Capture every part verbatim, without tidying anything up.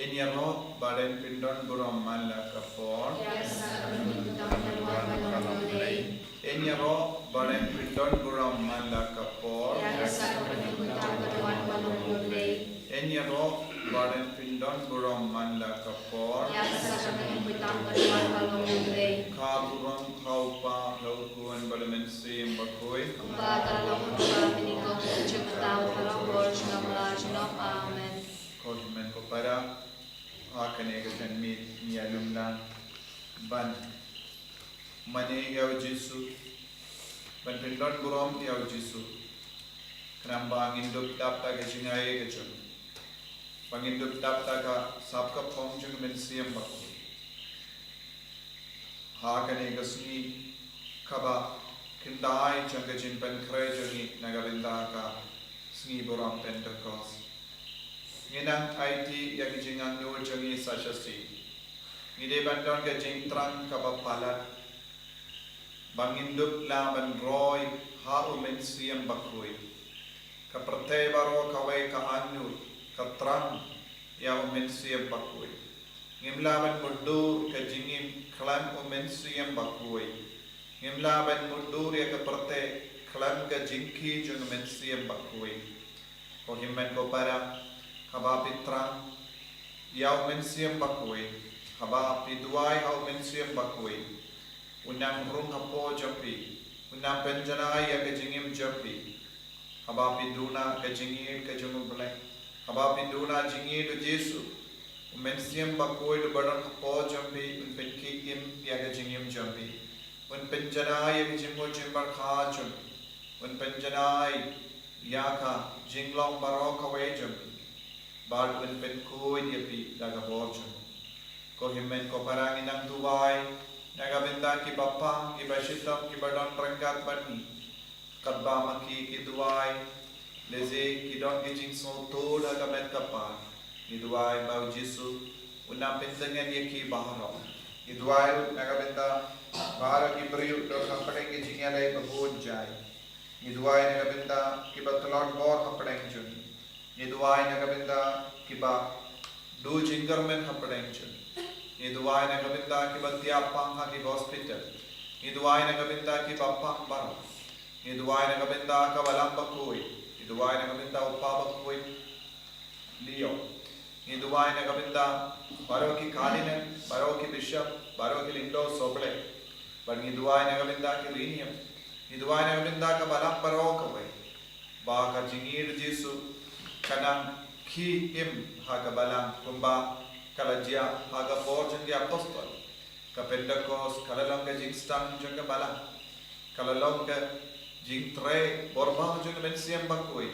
Ngin ïaroh ba ren pyndon burom man la ka por. Ngin ïaroh ba ren pyndon burom man la ka por. Ngin ïaroh ba ren pyndon burom man la ka por. Ka burom ha u Kpa, ha u Khun bad ha u Mynsiem Bakhuid. Kumba ka la long ha u Kpa, mynnyngkong, mynjur, mynta, baroh por, junom la junom. Amen. Ko hynmen ko para, ha kane ka janmiet ngi ïalum lang ban mane ïa u Jisu, ban pyndon burom ïa u Jisu. Khnang ba ngin dup dap da ka jingai ka jong, ba ngin dup dap da ka sap ka phong jong u Mynsiem Bakhuid. Ha kane ka sngi kaba khyndai jong ka jingpynkhreh jong ngi na ka bynta ka sngi burom Pentekost, ngin nang aiti ïa ka jingangnud jong ngi sa shisien. Ngi dei ban don ka jingthrang kaba palat ba ngin dup lah ban roi ha u Mynsiem Bakhuid. Ka pyrthei baroh kawei ka angnud, ka thrang ïa u Mynsiem Bakhuid. Ngim lah ban mutdur ka jingim khlem u Mynsiem Bakhuid. Ngim lah ban mutdur ïa ka pyrthei khlem ka jingkhie jong u Mynsiem Bakhuid. Ko hynmen ko para, haba phi thrang ïa u Mynsiem Bakhuid, haba phi duwai ha u Mynsiem Bakhuid, un nang rung hapoh jong phi, un nang pynjanai ïa ka jingim jong phi. Haba phi duna ka jingïeit ka jong U Blei, haba phi duna jingïeit u Jisu, u Mynsiem Bakhuid uba don hapoh jong phi un pynkhie im ïa ka jingim jong phi, un pynjanai ïa ka jingmut jingpyrkhat jong phi, un pynjanai ïa ka jinglong baroh kawei jong phi, bad un pynkhuid ïa phi da ka bor jong u. Ko hynmen ko para, ngin nang duwai na ka bynta kiba pang, kiba shitom, kiba don ryngkat bad ngi. Katba ma ki ki duwai, lehse ki don ki jingsngewthuh ha ka met ka phad. Ngi duwai ba u Jisu un nang pyntngen ïa ki baroh. Ngi duwai na ka bynta baroh ki briew don hapdeng ki jingïaleh babun jai. Ngi duwai na ka bynta kiba tlot bor hapdeng jong ngi. Ngi duwai na ka bynta kiba duh jingkyrmen hapdeng jong ngi. Ngi duwai na ka bynta kiba thiah pang ha ki hospital. Ngi duwai na ka bynta kiba pang baroh. Ngi duwai na ka bynta ka Balang Bakhuid. Ngi duwai na ka bynta u Kpa Bakhuid Leo. Ngi duwai na ka bynta baroh ki cardinal, baroh ki bishop, baroh ki lyngdoh sohblei. Bad ngi duwai na ka bynta ki riewniam. Ngi duwai na ka bynta ka balang baroh kawei, ba ka jingïeit u Jisu kan nang khie im ha ka balang kumba ka la jia ha ka por jong ki apostol. Ka Pentekost ka la long ka jingsdang jong ka balang. Ka la long ka jingtrei borbah jong ka Mynsiem Bakhuid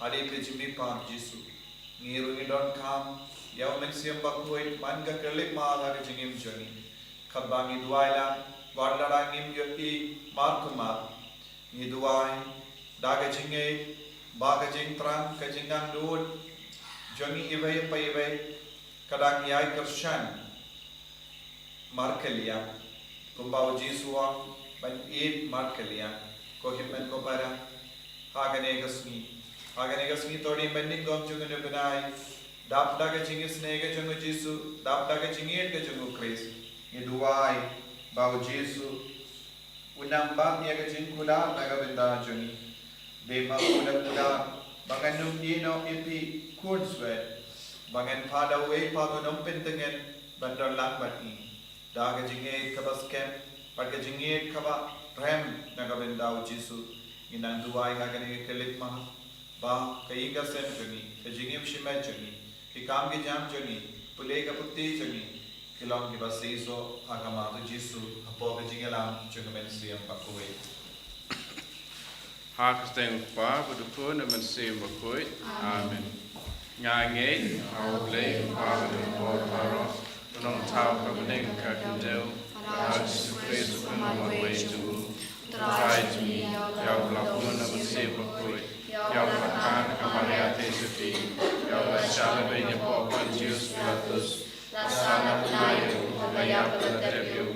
hadien ka jingmihpat u Jisu. Ngi ruh ngi donkam ïa u Mynsiem Bakhuid man ka khyllipmat ha ka jingim jong ngi. Katba ngi duwai lang, wat lada ngim ïohi mar kumar, ngi duwai da ka jingngeit ba ka jingthrang, ka jingangnud jong ngi iwei pa iwei ka dang ïai kyrshan markylliang, kumba u Jisu u ong, ban ïeit markylliang. Ko hynmen ko para, ha kane ka sngi, ha kane ka sngi to dei mynnyngkong jong une u bnai, dap da ka jingisynei ka jong u Jisu, dap da ka jingïeit ka jong u Khrist, ngi duwai ba u Jisu un nang bam ïa ka jingkular na ka bynta jong ngi. Dei ma u da kular ba ngan ym ïehnoh ïa phi, khun swet, ba ngan phah da uwei pat unym pyntngen ban don lang bad ngi. Da ka jingngeit kaba skhem bad ka jingngeit kaba rem na ka bynta u Jisu, ngin nang duwai ha kane ka khyllipmat ba ka ïing ka sem jong ngi, ka jingim shimet jong ngi, ki kam ki jam jong ngi, pule ka puthi jong ngi, ki long kiba seisoh ha khmat u Jisu hapoh ka jingïalam jong ka Mynsiem Bakhuid. Ha ka kyrteng u Kpa bad u Khun bad u Mynsiem Bakhuid. Amen. Nga ngeit ha U Blei U Kpa badonbor baroh, U Nongthaw ka bneng ka khyndew, bad ha U Jisu Khrist U Khun uba marwei jong u. U Trai jong ngi, ïa u la bun ha u Mynsiem Bakhuid, ïa u la kha na ka Maria Theisotti, ïa u la shah lehbeiñ hapoh Pontius Pilatus, la sah na bnai, u la ïap, la tep ïa u,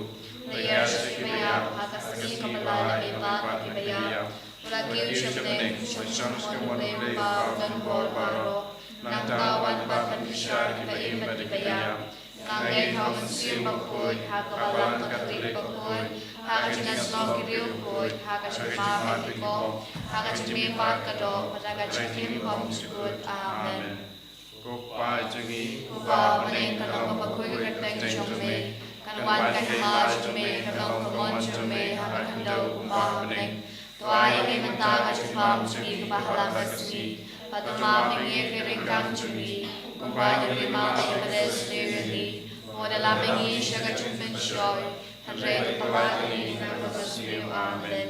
la ïaid sha kiba ïap, ha ka sngi kaba lai namar ki ba ïap, u la kiew sha bneng, u la shong sha ka mon U Blei U Kpa badonbor baroh. Nangta wan pat ban kyrshan ïa kiba im bad kiba ïap. Nga ngeit ha u Mynsiem Bakhuid, ha ka Balang Katholik bakhuid, ha ka jingïasyllok ki riewkhuid, ha ka jingmap ïa ki kong, ha ka jingmihpat ka doh, bad ha ka jingim kaba myrkhuid. Amen. Ko Pa jong ngi uba ha bneng, ka long kaba khuid ka kyrteng jong me, kan wan ka hima jong me, kan long ka mon jong me ha ka khyndew kumba ha bneng. To ai ïa ngi mynta ka jingpang jong ngi kaba ha la ka sngi, bad to map ïa ngi ïa ki ryngkang jong ngi, kumba ngi map ïa kiba sniew ïa ngi. Wat lam ïa ngi sha ka jingpynshoi, hynrei to pyllait ïa ngi na kaba sniew. Amen.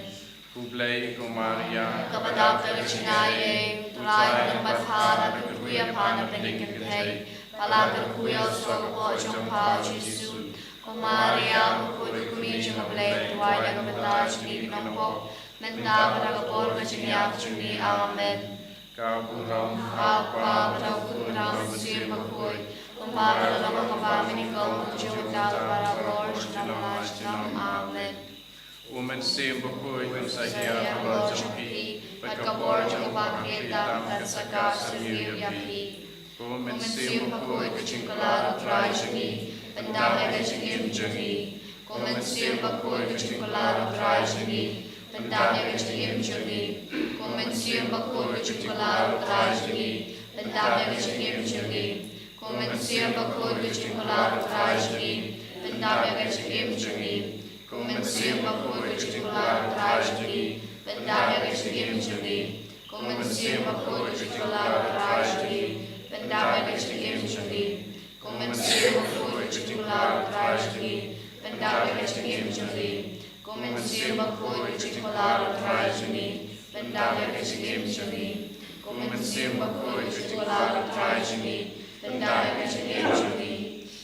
Khublei ko Maria, kaba dap da ka jingaiei, U Trai u don bad pha, la kyrkhu ïa pha na bneng ki kynthei, bad la kyrkhu ïa u soh u kpoh jong pha u Jisu. Ko Maria, Bakhuid ka Kmie jong U Blei, to ai ïa ka bynta jong ngi ki nongpop, mynta bad ha ka por ka jingïap jong ngi. Amen. Ka burom ha U Kpa, bad ha U Khun, bad ha U Mynsiem Bakhuid, kumba ka la long ha kaba ha kaba nyngkong, kumjuh mynta bad barabor, junom la junom. Amen. U Mynsiem Bakhuid un satia halor jong phi, bad ka bor jong uba khlieh tam kan sa kah syrngiew ïa phi. Ko Mynsiem Bakhuid ka jingkular U Trai jong ngi, pyndap ïa ka jingim jong ngi. Ko Mynsiem Bakhuid ka jingkular U Trai jong ngi, pyndap ïa ka jingim jong ngi. Ko Mynsiem Bakhuid ka jingkular U Trai jong ngi, pyndap ïa ka jingim jong ngi. Ko Mynsiem Bakhuid ka jingkular U Trai jong ngi, pyndap ïa ka jingim jong ngi. Ko Mynsiem Bakhuid ka jingkular U Trai jong ngi, pyndap ïa ka jingim jong ngi. Ko Mynsiem Bakhuid ka jingkular U Trai jong ngi, pyndap ïa ka jingim jong ngi. Ko Mynsiem Bakhuid ka jingkular U Trai jong ngi, pyndap ïa ka jingim jong ngi. Ko Mynsiem Bakhuid ka jingkular U Trai jong ngi, pyndap ïa ka jingim jong ngi. Ko Mynsiem Bakhuid ka jingkular U Trai jong ngi, pyndap ïa ka jingim jong ngi.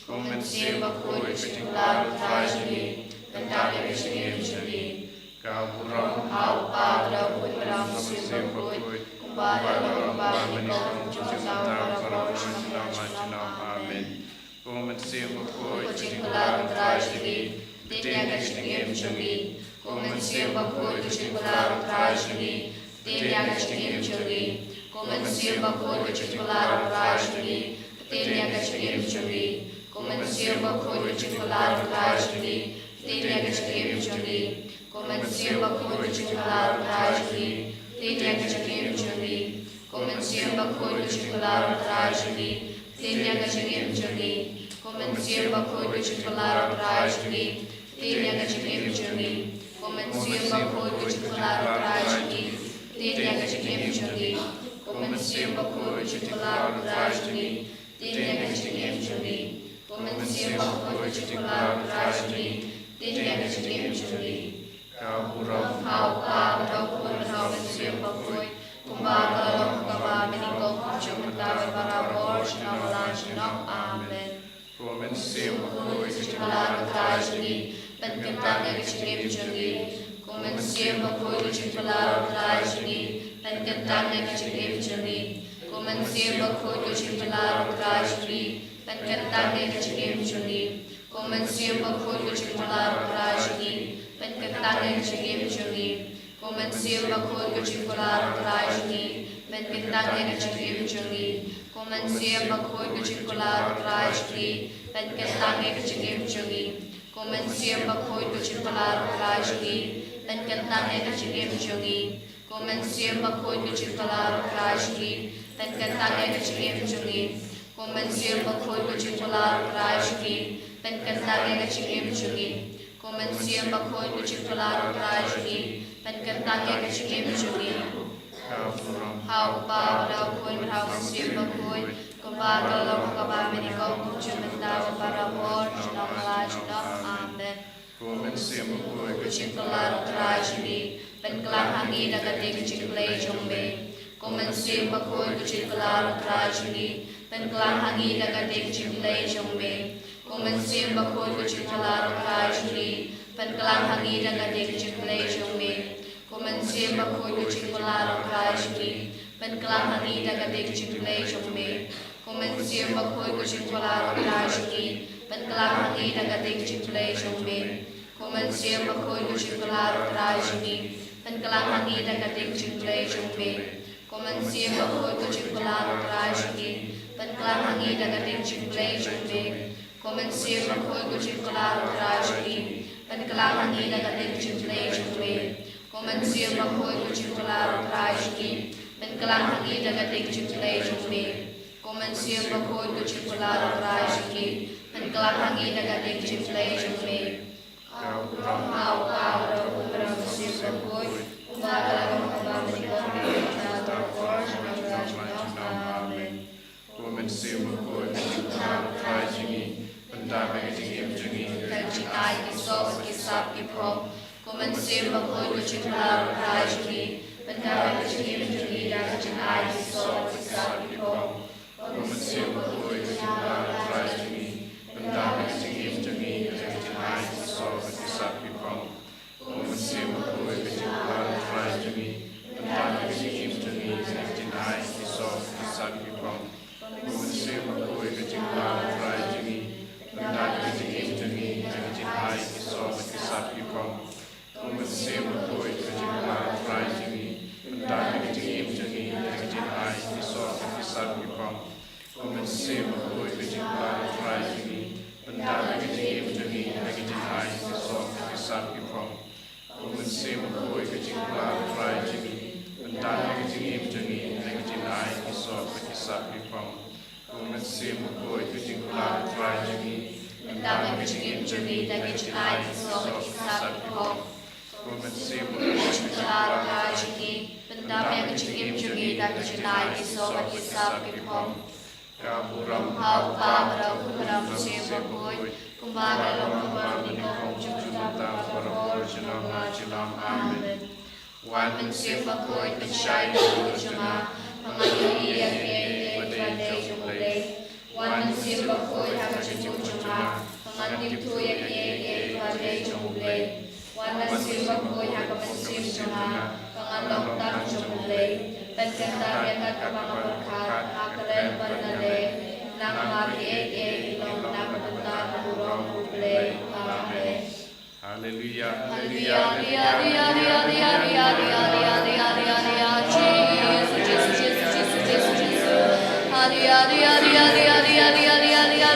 Ko Mynsiem Bakhuid ka jingkular U Trai jong ngi, pyndap ïa ka jingim jong ngi. Ka burom ha U Kpa, bad ha U Khun, bad ha U Mynsiem Bakhuid, kumba ha la ka long, kumba ha ka nyngkong, kumjuh mynta, bad barabor, junom la junom. Amen. Ko Mynsiem Bakhuid ka jingkular U Trai jong ngi, ktien ïa ka jingim jong ngi. Ko Mynsiem Bakhuid ka jingkular U Trai jong ngi, ktien ïa ka jingim jong ngi. Ko Mynsiem Bakhuid ka jingkular U Trai jong ngi, ktien ïa ka jingim jong ngi. Ko Mynsiem Bakhuid ka jingkular U Trai jong ngi, ktien ïa ka jingim jong ngi. Ko Mynsiem Bakhuid ka jingkular U Trai jong ngi, ktien ïa ka jingim jong ngi. Ko Mynsiem Bakhuid ka jingkular U Trai jong ngi, ktien ïa ka jingim jong ngi. Ko Mynsiem Bakhuid ka jingkular U Trai jong ngi, ktien ïa ka jingim jong ngi. Ko Mynsiem Bakhuid ka jingkular U Trai jong ngi, ktien ïa ka jingim jong ngi. Ko Mynsiem Bakhuid ka jingkular U Trai jong ngi, ktien ïa ka jingim jong ngi. Ko Mynsiem Bakhuid ka jingkular U Trai jong ngi, ktien ïa ka jingim jong ngi. Ka burom ha U Kpa, bad ha U Khun, bad ha U Mynsiem Bakhuid, kumba ha la ka long, kumba ha ka nyngkong, kumjuh mynta, bad barabor, junom la junom. Amen. Ko Mynsiem Bakhuid ka jingkular U Trai jong ngi, pynkyntang ïa ka jingim jong ngi. Ko Mynsiem Bakhuid ka jingkular U Trai jong ngi, pynkyntang ïa ka jingim jong ngi. Ko Mynsiem Bakhuid ka jingkular U Trai jong ngi, pynkyntang ïa ka jingim jong ngi. Ko Mynsiem Bakhuid ka jingkular U Trai jong ngi, pynkyntang ïa ka jingim jong ngi. Ko Mynsiem Bakhuid ka jingkular U Trai jong ngi, pynkyntang ïa ka jingim jong ngi. Ko Mynsiem Bakhuid ka jingkular U Trai jong ngi, pynkyntang ïa ka jingim jong ngi. Ko Mynsiem Bakhuid ka jingkular U Trai jong ngi, pynkyntang ïa ka jingim jong ngi. Ko Mynsiem Bakhuid ka jingkular U Trai jong ngi, pynkyntang ïa ka jingim jong ngi. Ko Mynsiem Bakhuid ka jingkular U Trai jong ngi, pynkyntang ïa ka jingim jong ngi. Ko Mynsiem Bakhuid ka jingkular U Trai jong ngi, pynkyntang ïa ka jingim jong ngi. Ka burom ha U Kpa, bad ha U Khun, bad ha U Mynsiem Bakhuid, kumba ha la ka long, kumba ha ka nyngkong, kumjuh mynta, bad barabor, junom la junom. Amen. Ko Mynsiem Bakhuid ka jingkular U Trai jong ngi, pynkhlaiñ ha ngi da ka ding jingpyllait jong me. Ko Mynsiem Bakhuid ka jingkular U Trai jong ngi, pynkhlaiñ ha ngi da ka ding jingpyllait jong me. Ko Mynsiem Bakhuid ka jingkular U Trai jong ngi, pynkhlaiñ ha ngi da ka ding jingpyllait jong me. Ko Mynsiem Bakhuid ka jingkular U Trai jong ngi, pynkhlaiñ ha ngi da ka ding jingpyllait jong me. Ko Mynsiem Bakhuid ka jingkular U Trai jong ngi, pynkhlaiñ ha ngi da ka ding jingpyllait jong me. Ko Mynsiem Bakhuid ka jingkular U Trai jong ngi, pynkhlaiñ ha ngi da ka ding jingpyllait jong me. Ko Ko Mynsiem Bakhuid, ko jingkular U Trai jong ngi, pynkylla ha ngi da ka ding jingpule jong me. Ko Mynsiem Bakhuid, ko jingkular U Trai jong ngi, pynkylla ha ngi da ka ding jingpule jong me. Ko Mynsiem Bakhuid, ko jingkular U Trai jong ngi, pynkylla ha ngi da ka ding jingpule jong me. Ko Mynsiem Bakhuid, ko jingkular U Trai jong ngi, pynkylla ha ngi da ka ding jingpule jong me. Ka burom ha U Kpa, bad ha U Khun, bad ha U Mynsiem Bakhuid, kumba ka la long, kumba mynta, kumba mynta, bad ha u junom junom. Amen. Ko Mynsiem Bakhuid, ko jingkular U Trai jong ngi, pyndap ïa ka jingim jong ngi da ka jingai ki soh bad ki sap ki phong. Ko Mynsiem Bakhuid, ko jingkular U Trai jong ngi, pyndap ïa ka jingim jong ngi da ka jingai ki soh bad ki sap ki phong. Ko Mynsiem Bakhuid, ko jingkular U Trai jong ngi, pyndap ïa ka jingim jong ngi da ka jingai ki soh bad ki sap ki phong. Ko Mynsiem Bakhuid, ko jingkular U Trai jong ngi, pyndap ïa ka jingim jong ngi da ka jingai ki soh bad ki sap ki phong. Ko Mynsiem Bakhuid, ko jingkular U Trai jong ngi, pyndap ïa ka jingim jong ngi da ka jingai ki soh bad ki sap ki phong. Ko Mynsiem Bakhuid, ko jingkular U Trai jong ngi, pyndap ïa ka jingim jong ngi da ka jingai ki soh bad ki sap ki phong. Ko Mynsiem Bakhuid, ko jingkular U Trai jong ngi, pyndap ïa ka jingim jong ngi da ka jingai ki soh bad ki sap ki phong. Ko Mynsiem Bakhuid, ko jingkular U Trai jong ngi, pyndap ïa ka jingim jong ngi da ka jingai ki soh bad ki sap ki phong. Ko Mynsiem Bakhuid, ko jingkular U Trai jong ngi, pyndap ïa ka jingim jong ngi da ka jingai ki soh bad ki sap ki phong. Ko Mynsiem Bakhuid, ko jingkular U Trai jong ngi, pyndap ïa ka jingim jong ngi da ka jingai ki soh bad ki sap ki phong. Ka burom ha U Kpa, bad ha U Khun, bad ha U Mynsiem Bakhuid, kumba ka la long, kumba mynta, kumba mynta, bad ha u junom junom. Amen. Wan Mynsiem Bakhuid, pynshai ïa ka dohnud jong nga, ba ngan ïohi ïa kiei kiei kiba dei jong U Blei. Wan Mynsiem Bakhuid, ha ka jingmut jong nga, ba ngan tip thuh ïa kiei kiei kiba dei jong U Blei. Wan Mynsiem Bakhuid, ha ka mynsiem jong nga, ba ngan long tang jong U Blei. Pynkyntang ïa kat kaba nga pyrkhat, ha kren bad na leh, namar kiei kiei ki long na ka bynta ka burom U Blei. Amen. Haleluya, haleluya, haleluya, haleluya, haleluya, haleluya, haleluya, haleluya, Jisu, Jisu, Jisu, Jisu, Jisu, Jisu. Haleluya, haleluya, haleluya, haleluya, haleluya,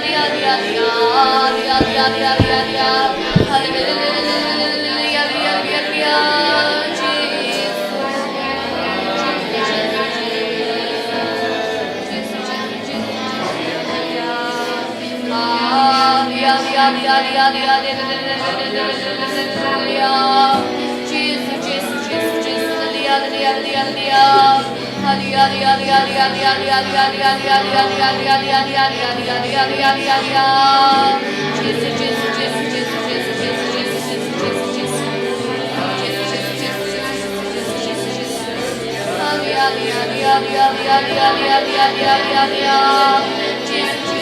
haleluya, Jisu.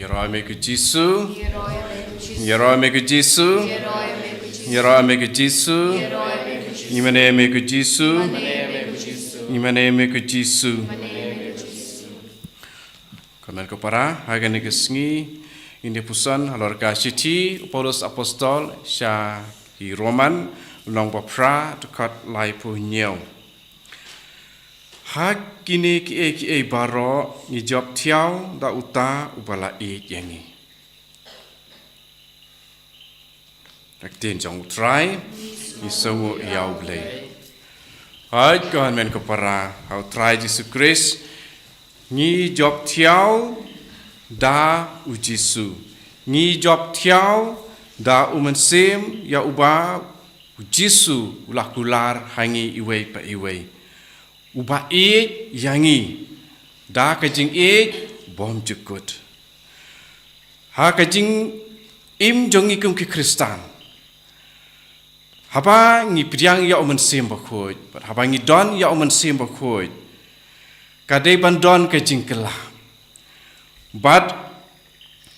Ïaroh me ko Jisu. Ïaroh me ko Jisu. Ïaroh me ko Jisu. Ïaroh me ko Jisu. Ïaroh me ko Jisu. Ïaroh me ko Jisu. Ïaroh me ko Jisu. Ïaroh me ko Jisu. Ïaroh me ko Jisu. Ïaroh me ko Jisu. Ko hynmen ko para, ha kane ka sngi, ngin ïa puson halor ka shithi u Paulus Apostol sha ki Roman, lynnong ba phra, dkhot laiphew hynñiew. Ha kine kiei kiei baroh ngi jop thiaw da uta uba la ïeit ïa ngi. Ka ktien jong U Trai, ngi sngewnguh ïa U Blei. Hooid ko hynmen ko para, ha U Trai Jisu Khrist, ngi jop thiaw da U Jisu. Ngi jop thiaw da U Mynsiem ïa uba U Jisu u la kular ha ngi iwei pa iwei. Uba ïeit ïa ngi da ka jingïeit bymjukut. Ha ka jingim jong ngi kum ki Khristan, haba ngi pdiang ïa U Mynsiem Bakhuid, bad haba ngi don ïa U Mynsiem Bakhuid, ka dei ban don ka jingkylla. Bad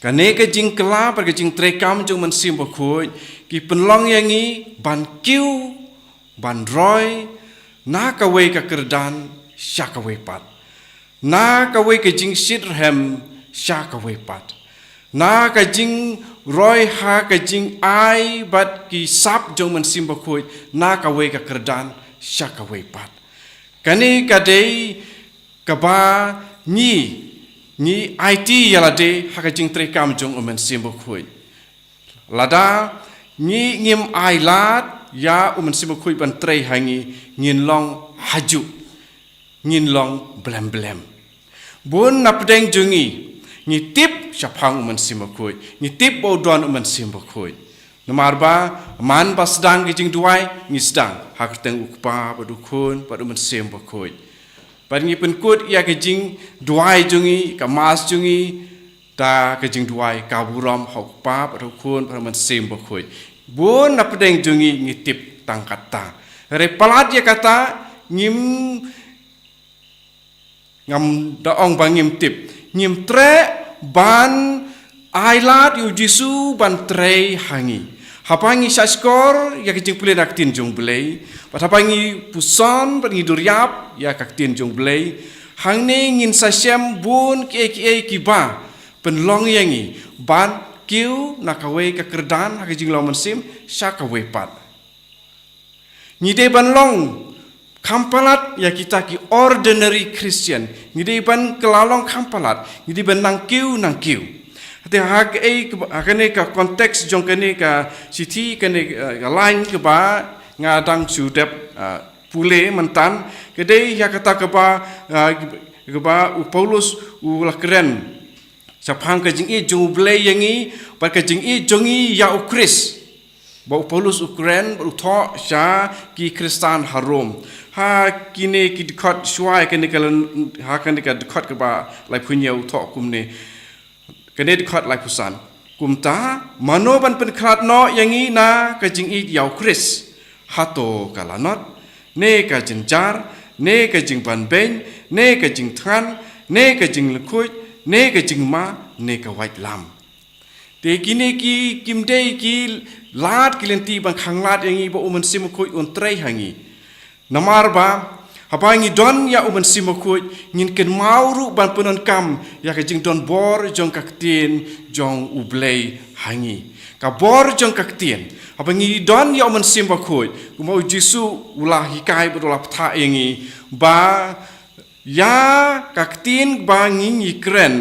kane ka jingkylla bad ka jingtreikam jong U Mynsiem Bakhuid ki pynlong ïa ngi ban kiew, ban roi na kawei ka kyrdan sha kawei pat, na kawei ka jingshitrhem sha kawei pat, na ka jingroi ha ka jingai bad ki sap jong U Mynsiem Bakhuid na kawei ka kyrdan sha kawei pat. Kane ka dei kaba ngi, ngi aiti ïa lade ha ka jingtreikam jong U Mynsiem Bakhuid. Lada ngi ngim ailad ïa U Mynsiem Bakhuid ban trei ha ngi, ngin long hajuh, ngin long blem blem. Bun na pdeng jong ngi ngi tip shaphang U Mynsiem Bakhuid, ngi tip ba u don U Mynsiem Bakhuid. Namar ba man ba sdang ki jingduwai, ngi sdang ha ka kyrteng U Kpa bad U Khun bad U Mynsiem Bakhuid. Bad ngi pynkut ïa ka jingduwai jong ngi, ka Mass jong ngi, da ka jingduwai ka burom ha U Kpa bad U Khun bad U Mynsiem Bakhuid. Bun na pdeng jong ngi ngi tip tang katta. Hynrei palat ïa kata, ngim, ngam da ong ba ngim tip, ngim treh ban ailad ïa U Jisu ban trei ha ngi. Haba ngi shahshkor ïa ka jingpule na ka ktien jong U Blei, bad haba ngi puson bad ngi duriap ïa ka ktien jong U Blei, hangne ngin sa shem bun kiei kiei kiba pynlong ïa ngi ban kiew na kawei ka kyrdan ha ka jinglong mynsiem sha kawei pat. Ngi dei ban long kham palat ïa kita ki ordinary Christian. Ngi dei ban kylla long kham palat. Ngi dei ban nang kiew, nang kiew. Te ha kaei kaba, ha kane ka context jong kane ka shithi, kane, eh, ka line kaba nga dang shu dep, eh, pule myntan, ka dei ïa kata kaba, eh, kaba u Paulus u la kren shaphang ka jingïeit jong U Blei ïa ngi, bad ka jingïeit jong ngi ïa U Khrist. Ba u Paulus u kren bad u thoh sha ki Khristan ha Rom. Ha kine ki dkhot shuwa ïa kane ka lyn-, ha kane ka dkhot kaba laiphew hynñiew u thoh kumne. Kane dkhot laiphew san. Kumta, mano ban pynkhlad noh ïa ngi na ka jingïeit ïa U Khrist? Hato ka lanot, ne ka jynjar, ne ka jingbanbeiñ, ne ka jingthngan, ne ka jinglukhuid, ne ka jingma, ne ka waitlam? Te kine ki, kim dei ki lad ki lynti ban khanglad ïa ngi ba U Mynsiem Bakhuid un trei ha ngi. Namar ba, haba ngi don ïa U Mynsiem Bakhuid, ngin kynmaw ruh ban pyndonkam ïa ka jingdon bor jong ka ktien jong U Blei ha ngi. Ka bor jong ka ktien. Haba ngi don ïa U Mynsiem Bakhuid, kumba U Jisu u la hikai bad u la pynthah ïa ngi, ba ïa ka ktien ba ngi ngi kren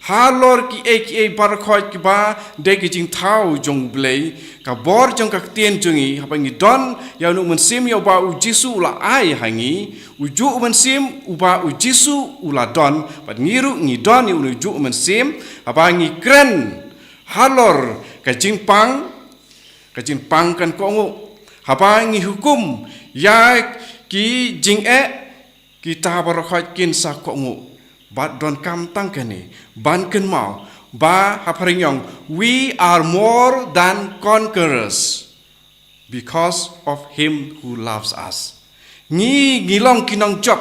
halor kiei kiei baroh kiba dei ki jingthaw jong U Blei, ka bor jong ka ktien jong ngi, haba ngi don ïa uno U Mynsiem ïa uba U Jisu u la ai ha ngi, ujuh U Mynsiem uba U Jisu u la don, bad ngi ruh ngi don ïa uno ujuh U Mynsiem, haba ngi kren halor ka jingpang, ka jingpang kan kohnguh, haba ngi hukum ïa ki jingeh, kita baroh kin sa kohnguh. Bad donkam tang kane ban kynmaw ba ha phareng ong, "We are more than conquerors because of him who loves us." Ngi, ngi long ki nongjop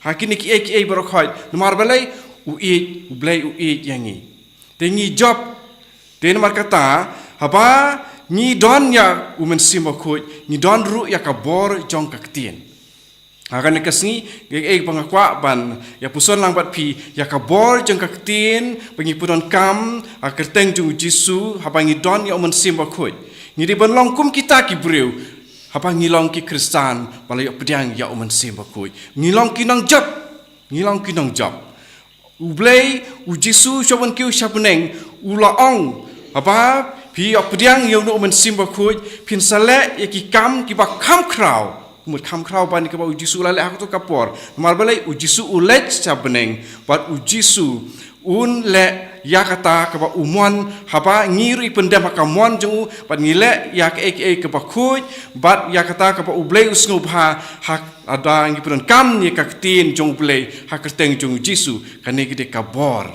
ha kine kiei kiei baroh, namar balei? U ïeit, U Blei u ïeit ïa ngi. Te ngi jop. Te namar kata, haba ngi don ïa u Mynsiem Bakhuid, ngi don ruh ïa ka bor jong ka ktien. Ha kane ka sngi, kaei ba nga kwah ban ïa puson lang bad phi, ïa ka bor jong ka ktien ba ngi pyndonkam ha kyrteng jong u Jisu, haba ngi don ïa u Mynsiem Bakhuid, ngi dei ban long kum kita ki briew. Haba ngi long ki Khristan ba la ïoh pdiang ïa u Mynsiem Bakhuid, ngi long ki nongjop. Ngi long ki nongjop. U Blei, u Jisu, sha ban kiew sha bneng, u la ong, haba phi ïoh pdiang ïa uno u Mynsiem Bakhuid, phin sa leh ïa ki kam kiba kham khraw. Kumut kham khraw ban ïa kaba u Jisu u la leh ha kato ka por. Namar balei? U Jisu u leit sha bneng bad u Jisu un leh ïa kata kaba u mon, haba ngi ruh ngi pyndem ha ka mon jong u bad ngi leh ïa kaei kaei kaba khuid bad ïa kata kaba u Blei u sngewbha, ha lada ngi pyndonkam ïa ka ktien jong u Blei ha kyrteng jong u Jisu, kane ka dei ka bor.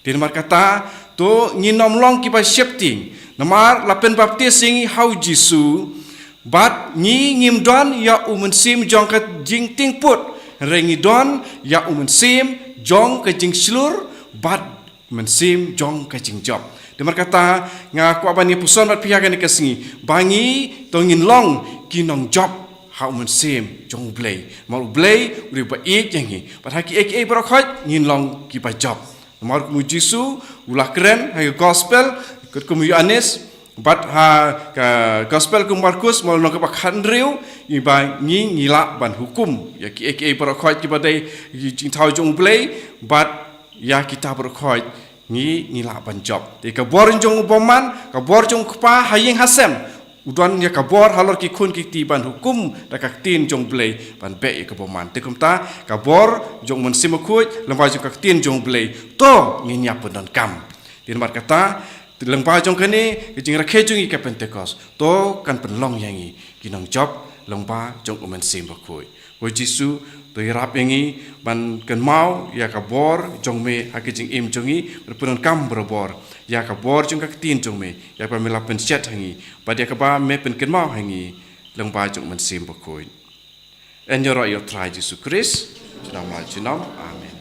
Te namar kata, to ngin ym long kiba sheptieng. Namar la pynbaptis ïa ngi ha u Jisu, bad ngi ngim don ïa u mynsiem jong ka jingtieng put, hynrei ngi don ïa u mynsiem jong ka jingshlur bad mynsiem jong ka jingjop. Te namar kata, nga kwah ban ïa puson bad phi ha kane ka sngi ba ngi to ngin long ki nongjop ha u Mynsiem jong u Blei. Namar u Blei u dei ba ïeit ïa ngi. Bad ha kiei kiei baroh khoit ngin long kiba jop. Namar kum u Jisu u la kren ha ka gospel, katkum u Ïoannis, bad ha ka gospel kum u Markus, namar long kaba khathynriew, ïa ba ngi ngi lah ban hukum ïa kiei kiei baroh khoit kiba dei ki jingthaw jong u Blei, bad ïa kita baroh khoit ngi ngi lah ban jop. Te ka bor jong u bymman, ka bor jong u kpa ha ïing ha sem, u don ïa ka bor halor ki khun ki kti ban hukum da ka ktien jong u Blei ban beh ïa ka bymman. Te kumta ka bor jong u Mynsiem Bakhuid lyngba jong ka ktien jong u Blei, to ngin ïa pyndonkam. Te namar kata, lyngba jong kane ka jingrakhe jong ngi ka Pentekost, to kan pynlong ïa ngi ki nongjop lyngba jong u Mynsiem Bakhuid. Ko Jisu, to ïarap ïa ngi ban kynmaw ïa ka bor jong me ha ka jingim jong ngi, ban pyndonkam barabor ïa ka bor jong ka ktien jong me, ïa kaba me la pynshet ha ngi, bad ïa kaba me pynkynmaw ha ngi lyngba jong u Mynsiem Bakhuid. Yn ïaroh ïa u Trai Jisu Khrist junom la junom. Amen.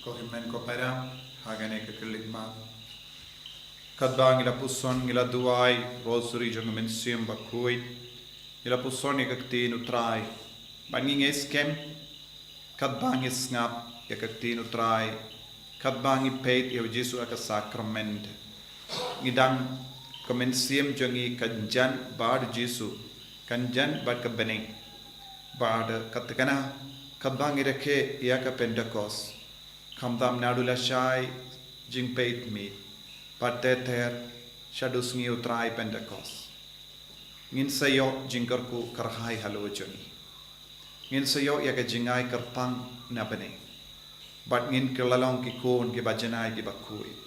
Ko hynmen ko para, ha kane ka Khyllipmat, katba ngi la puson, ngi la duwai Rosary jong u Mynsiem Bakhuid, ngi la puson ïa ka ktien u Trai, bad ngi ngeit skhem, katba ngi sngap ïa ka ktien u Trai, katba ngi peit ïa u Jisu ha ka sakrament, ngi dang, ka mynsiem jong ngi kan jan bad u Jisu, kan jan bad ka bneng. Bad katkana, katba ngi rakhe ïa ka Pentekost, khamtam naduh lashai jingpeit miet, bad ter ter shaduh sngi u Trai Pentekost, ngin sa ïoh jingkyrkhu kyrhai halor jong ngi. Ngin sa ïoh ïa ka jingai kyrpang na bneng. Bad ngin kylla long ki khun kiba janai kiba khuid.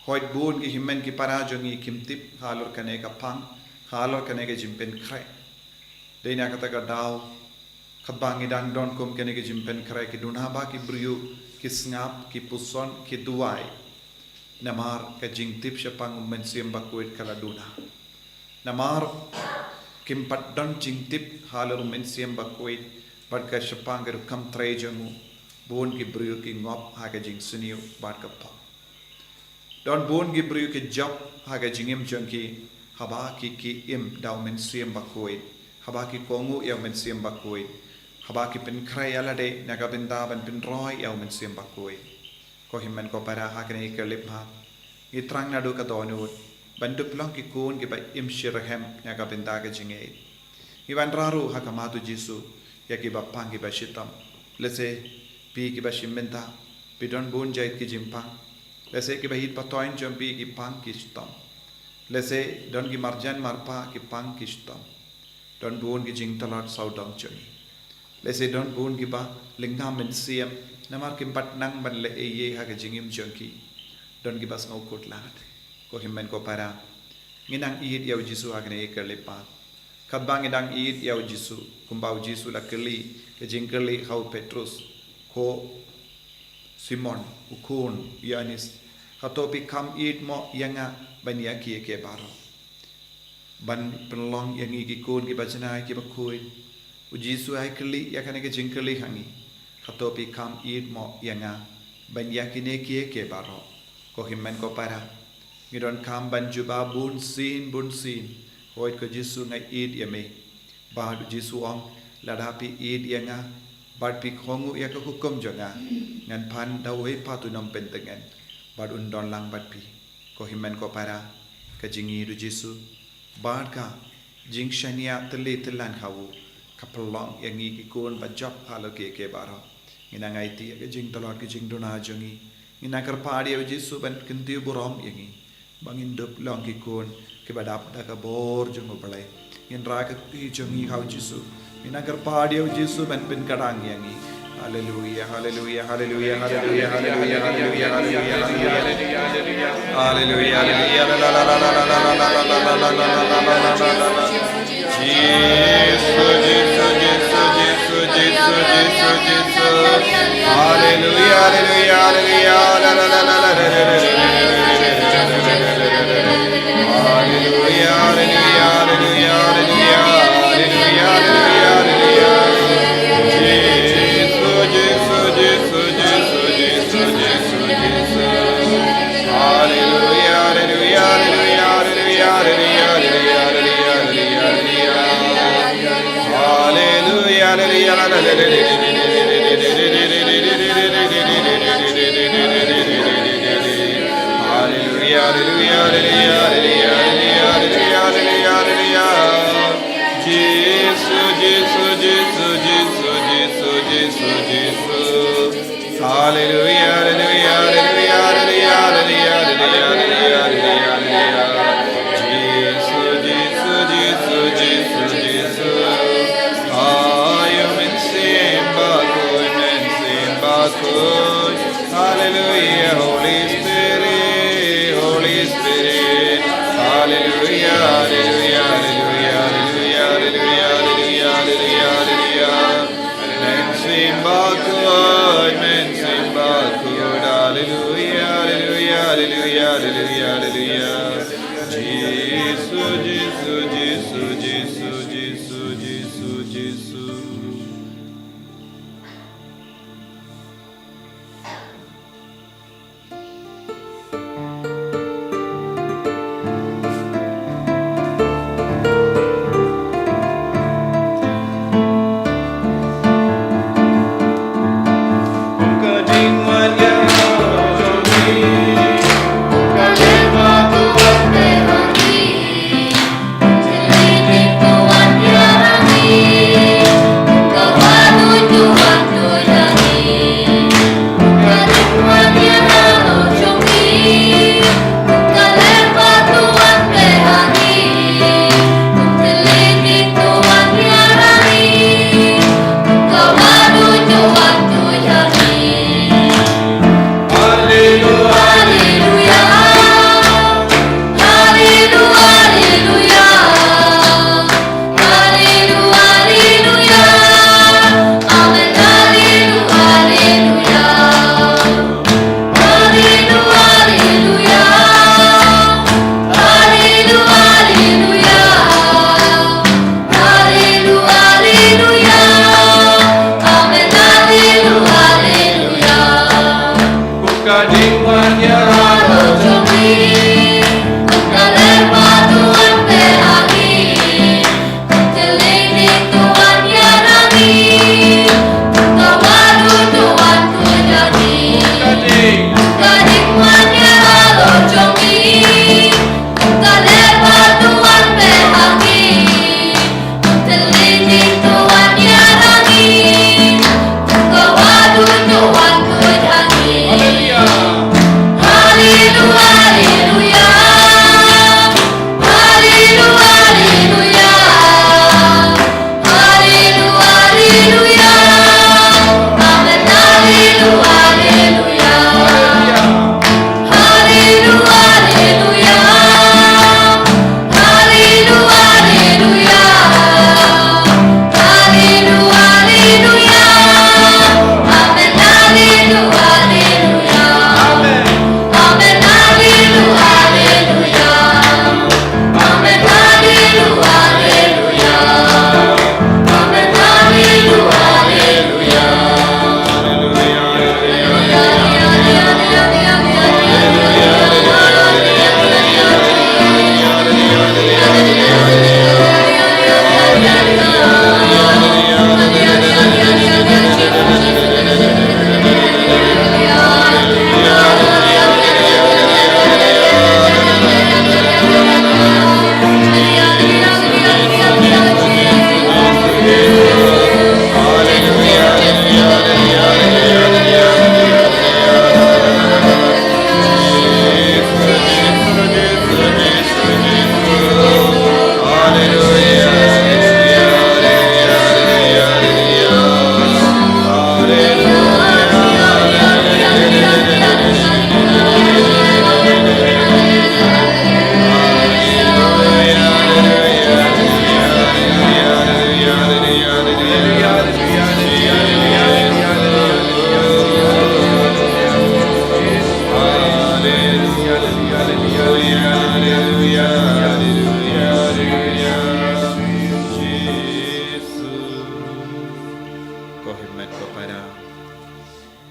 Hooid, bun ki hynmen ki para jong ngi kim tip halor kane ka pang, halor kane ka jingpynkhreh. Dei na kata ka daw, katba ngi dang don kum kane ka jingpynkhreh, ki duna ba ki briew ki sngap, ki puson, ki duwai. Namar ka jingtip shaphang u Mynsiem Bakhuid ka la duna. Namar kim pat don jingtip halor u Mynsiem Bakhuid, bad ka shaphang ka rukom trei jong u, bun ki briew ki ngop ha ka jingsniew bad ka pop. Don bun ki briew ki jop ha ka jingim jong ki, haba ki, ki im da u Mynsiem Bakhuid, haba ki kohnguh ïa u Mynsiem Bakhuid, haba ki pynkhreh ïa lade na ka bynta ban pynroi ïa u Mynsiem Bakhuid. Ko hynmen ko para, ha kane ka Khyllipmat, ngi thrang naduh ka dohnud, ban dup long ki khun kiba im shitrhem na ka bynta ka jingngeit. Ngi wanrah ruh ha khmat u Jisu ïa kiba pang kiba shitom. Lehse phi kiba shim bynta, phi don bun jait ki jingpang. Lehse kiba ïeit pateng jong phi ki pang ki shitom. Lehse don ki marjan marpa ki pang ki shitom. Don bun ki jingtlot sawdong jong ngi. Lehse don bun kiba lyngngoh mynsiem, namar kim pat nang ban leh ei ei ha ka jingim jong ki. Don kiba sngewkhuslai. Ko hynmen ko para, ngin nang ïeit ïa u Jisu ha kane ka Khyllipmat. Katba ngi dang ïeit ïa u Jisu, kumba u Jisu u la kylli ka jingkylli ha u Petrus, ko Simon, u khun Ïoannis, hato phi kham ïeit mo ïa nga ban ïa kiei kiei baroh? Ban pynlong ïa ngi ki khun kiba jngai kiba khuid. U Jisu u ai kylli ïa kane ka jingkylli ha ngi. Hato phi kham ïeit mo ïa nga ban ïa kine kiei kiei baroh? Ko hynmen ko para, ngi donkam ban jubab bunsien bunsien, hooid ko Jisu nga ïeit ïa me. Bad u Jisu u ong, lada phi ïeit ïa nga bad phi kohnguh ïa ka hukum jong nga, ngan pan da uwei pat u nongpyntngen bad un don lang bad phi. Ko hynmen ko para, ka jingïeit u Jisu bad ka jingshaniah tylli tyllan ha u ka pynlong ïa ngi ki khun ba jop halor kiei kiei baroh. Ngin nang aiti ïa ka jingtlot ka jingduna jong ngi. Ngin nang kyrpad ïa u Jisu ban kyntiew burom ïa ngi ba ngin dup long ki khun kiba dap da ka bor jong u Blei. Ngin rai ka kti jong ngi ha u Jisu. Ngin nang kyrpad ïa u Jisu ban pynkdang ïa ngi. Haleluia, haleluia, haleluia, haleluia, haleluia, haleluia, haleluia, haleluia. Haleluia, haleluia, la, la, la. Jisu, Jisu, Jisu, Jisu, Jisu, Jisu, Jisu. Haleluia, haleluia, haleluia, la, la, la. Haleluia, haleluia, haleluia, haleluia, haleluia, haleluia, haleluia. Jisu, Jisu, Jisu, Jisu, Jisu, Jisu, Jisu. Haleluia, haleluia, haleluia, haleluia, haleluia, haleluia, haleluia, haleluia. Haleluia, haleluia, haleluia. Haleluia, haleluia, haleluia, haleluia. Jisu, Jisu, Jisu, Jisu, Jisu, Jisu, Jisu. Haleluia, haleluia, haleluia. Jisu, Jisu, Jisu, Jisu, Jisu. Ayo, Mynsiem Bakhuid, Mynsiem Bakhuid. Haleluia, Holy Spirit, Holy Spirit. Haleluia, haleluia, haleluia. Mynsiem Bakhuid, Mynsiem Bakhuid. Haleluia, haleluia, haleluia, haleluia, haleluia. Jisu, Jisu, Jisu, Jisu, Jisu, Jisu, Jisu.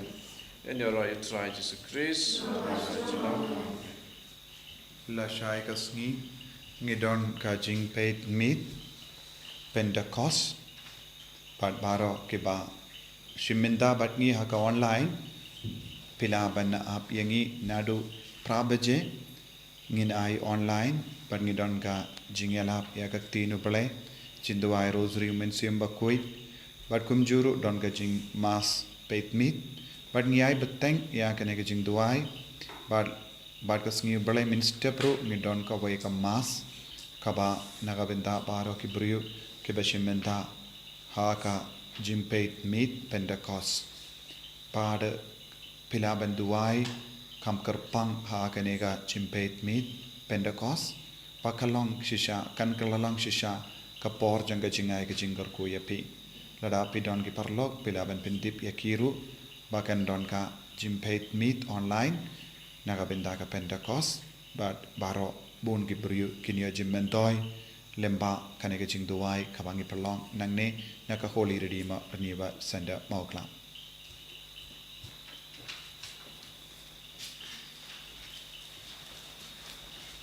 ïa ngi. Ïa ngi ïa U Trai Jisu Khrist. Lashai ka sngi ngi don ka jingpeit miet Pentecost. Bad baroh kiba shim bynta bad ngi ha ka online, phi lah ban ap ïa ngi naduh phra baje. Ngin ai online bad ngi don ka jingïalap ïa ka ktien U Blei, jingduwai Rosary U Mynsiem Bakhuid, bad kumjuh ruh don ka jingmass peit miet. Bad ngi ai bteng ïa kane ka jingduwai. Bad bad ka sngi U Blei mynstep ruh ngi don kawei ka mass kaba na ka bynta baroh ki briew kiba shim bynta ha ka jingpeit miet Pentecost. Bad phi lah ban duwai kham kyrpang ha kane ka jingpeit miet Pentecost, ba ka long shisha, kan ka la long shisha ka por jong ka jingai ka jingkyrkhu ïa phi. Lada phi don ki paralok, phi lah ban pyntip ïa ki ruh ba kan don ka jingpeit miet online na ka bynta ka Pentecost. Bad baroh bun ki briew kin ïoh jingmyntoi lyngba kane ka jingduwai kaba ngi pynlong nangne na ka Holy Redeemer Renewal Centre Mawklam.